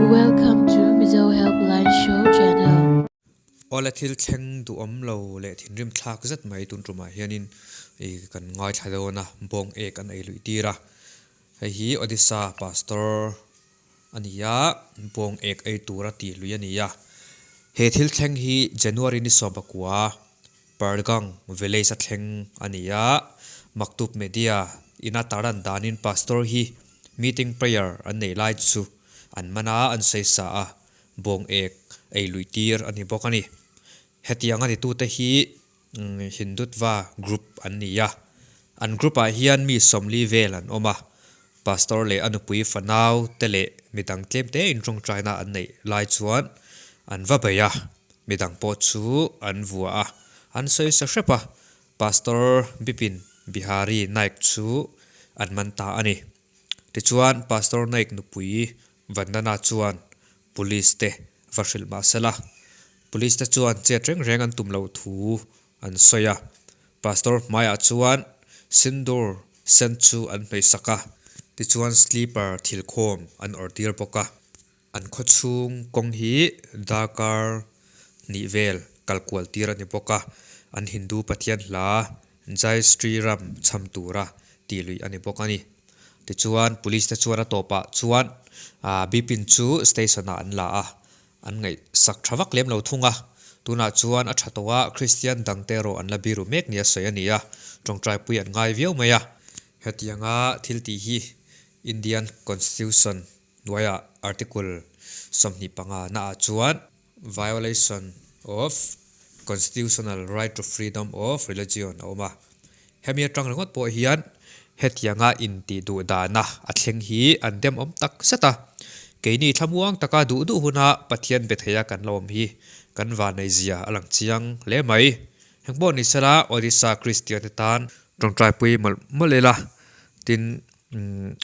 Welcome to Mizo Helpline Show Channel. Awle thil thleng duhawm lo leh thinrim thlak zet mai tun tumah hianin ih kan ngaithla dawn a, bawng ek an ei luih tir a. Hei hi Odisha Pastor a ni a, bawng ek ei tura tih lui a ni a. He thil thleng hi January ni sawmpakua Pargang village a thleng a ni a, Maktub Media ina taran danin Pastor hi meeting prayer an nei lai chu an man a, an sawi sa a, bawng ek ei luih tir a ni bawk a ni. Hetiang a nitute hi Hindutva group an ni a, an group ah hian mi 40 vel an awm a, Pastor leh a nupui fanau te leh midang tlem te in tawngtaina an neih lai chuan an va bei a, midang pawh chu an vua a, an sawi sa hrep a, Pastor Bipin Bihari Naik chu an man ta a ni. Tichuan Pastor Naik nupui Vandana chuan Police te va hrilh mah sela, Police te chuan chet reng reng an tum loh thu an sawi a. Pastor hmaiah chuan sindur sen chu an hnawih sak a, tichuan sleeper thilkhawm an awrh tir bawk a. An khawchhung kawng hi darkar hnih vel kal kual tir a ni bawk a, an Hindu pathian hla Jai Sri Ram chham tura tih luih a ni bawk a ni. Tichuan Police te chuan a tawpah chuan Bipin chu station ah an la a, An ngaihsak tha vak lem lo thung a, tunah chuan a tha tawh a, Kristian dangte erawh an la biru mek nia sawi a ni a, tawngtaipui an ngai viau mai a. Hetianga thil tih hi Indian Constitution hnuaiah Article 25 naah chuan Violation of Constitutional Right to Freedom of Religion a awm a, hemi atang ringawt pawh hian hetianga intih duh dana a thleng hi an demawm tak zet a. Keini thlamuang taka duh duh huna Pathian be theia kan la awm hi kan vanneizia a lang chiang hle mai. Heng pawh ni sela Odisha Kristian te tan tawngtaipui mawlh mawlh ila tin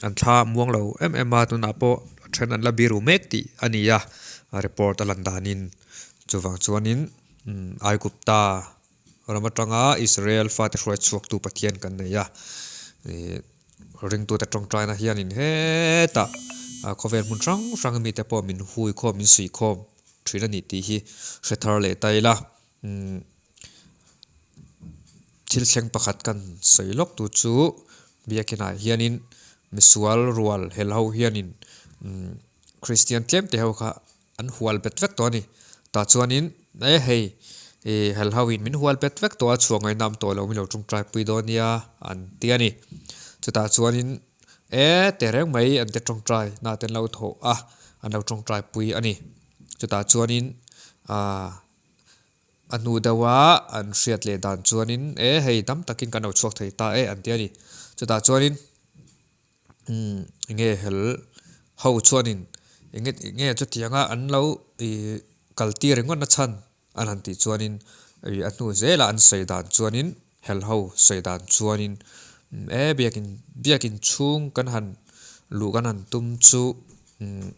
an thla muang lo em em a, tunah pawh a then an la biru mek tih a ni a, report a lan danin chuvang chuanin Aigupta ram atanga Israel fate hruai chhuaktu Pathian kan nei a, ih ringtute tawngtaina hianin hetah khawvel hmun hrang hrang mite pawh min hui khawm min suih khawm thin a ni tih hi hre thar leh ta ila. Umm thil thleng pakhat kan sawi lawk tu chu biakinah hianin misual rual hel ho hianin umm Kristian tlem te ho kha an hual bet vek tawh a ni. Tah chuanin e hei ih hel ho in min hual bet vek tawh a chhuah ngaih nam tawh lo min lo tawngtai pui dawn nia an ti a ni. Chutah chuanin e tehreng mai an te tawngtai na te an lo thawh a an lo tawngtai pui a ni. Chutah chuanin aaa. A hnu deuha an hriat leh dan chuanin e hei dam takin kan lo chhuak thei ta e an ti a ni. Chutah chuanin umm enge hel ho chuanin enge enge chutianga an lo ih kal tir ringawt na chhan an han tih chuanin ih a hnu zela an sawi dan chuanin hel ho sawi dan chuanin e biakin biakin chhung kan han luh kan han tum chu umm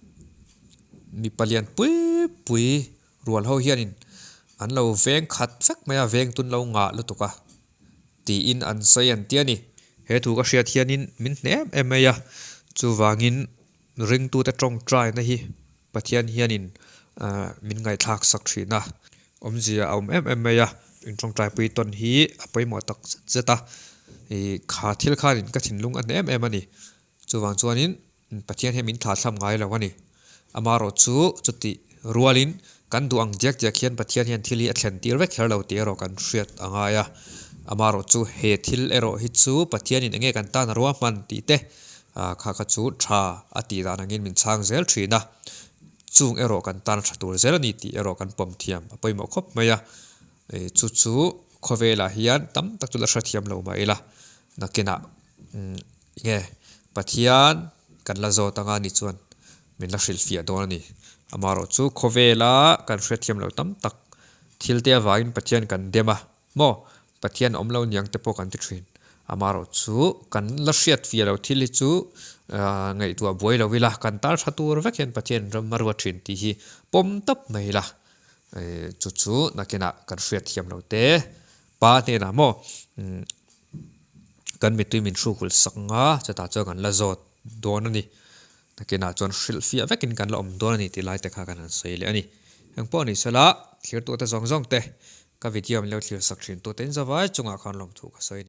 mipa lian pui pui Rual ho hianin an lo veng khat vek mai a, veng tun lo ngah lutuk a tiin an sawi an ti a ni. He thu ka hriat hianin min hne em em mai a, chuvangin ringtute tawngtaina hi Pathian hianin min ngaihthlak sak thin a, awmzia a awm em em mai a, in tawngtaipui tawn hi a pawimawh tak zet zet a, ih kha thil khanin ka thinlung a hne em em a ni. Chuvang chuanin Pathian hian min thlahthlam ngai lo a ni. Amaherawh chu chutih rualin kan duh ang diak diak hian Pathian hian thil hi a thlen tir vek kher lo tih erawh kan hriat a ngai a. Amaherawh chu he thil erawh hi chu Pathianin enge kan tan a ruahman tih te kha kha chu tha a tih dan angin min chhang zel thin a. Chung erawh kan tan a tha tur zel a ni tih erawh kan pawm thiam a pawimawh khawp mai a. Chu chu khawvelah hian tam tak chu la hrethiam lo mah ila nakinah Nge, Pathian kan la zawt anga ni chuan min la hrilhfiah dawn a ni. Amaherawh chu khawvela kan hrethiam lo tam tak thil te avangin Pathian kan dem a, maw? Pathian awm lo niang te pawh kan ti thin. Amaherawh chu kan la hriatfiah lo thil hi chu ngaihtuah buai lo ila, kan tar tha tur vek hian Pathian ram a ruat thin tih hi pawm tawp mai ila. Chu chu nakinah kan hriatthiam lo te Pa hnenah maw? Kan mittui min hrukhul sak nga chutah chuan kan la zawt dawn a ni. Nakinah chuan hrilhfiah vekin kan la awm dawn a ni tih lai te kha kan han sawi leh a ni. Engpawh ni sela, thlirtute zawng zawng te, ka video min lo thlir sak thin tute in zavai chungah khan lawmthu ka sawi a ni.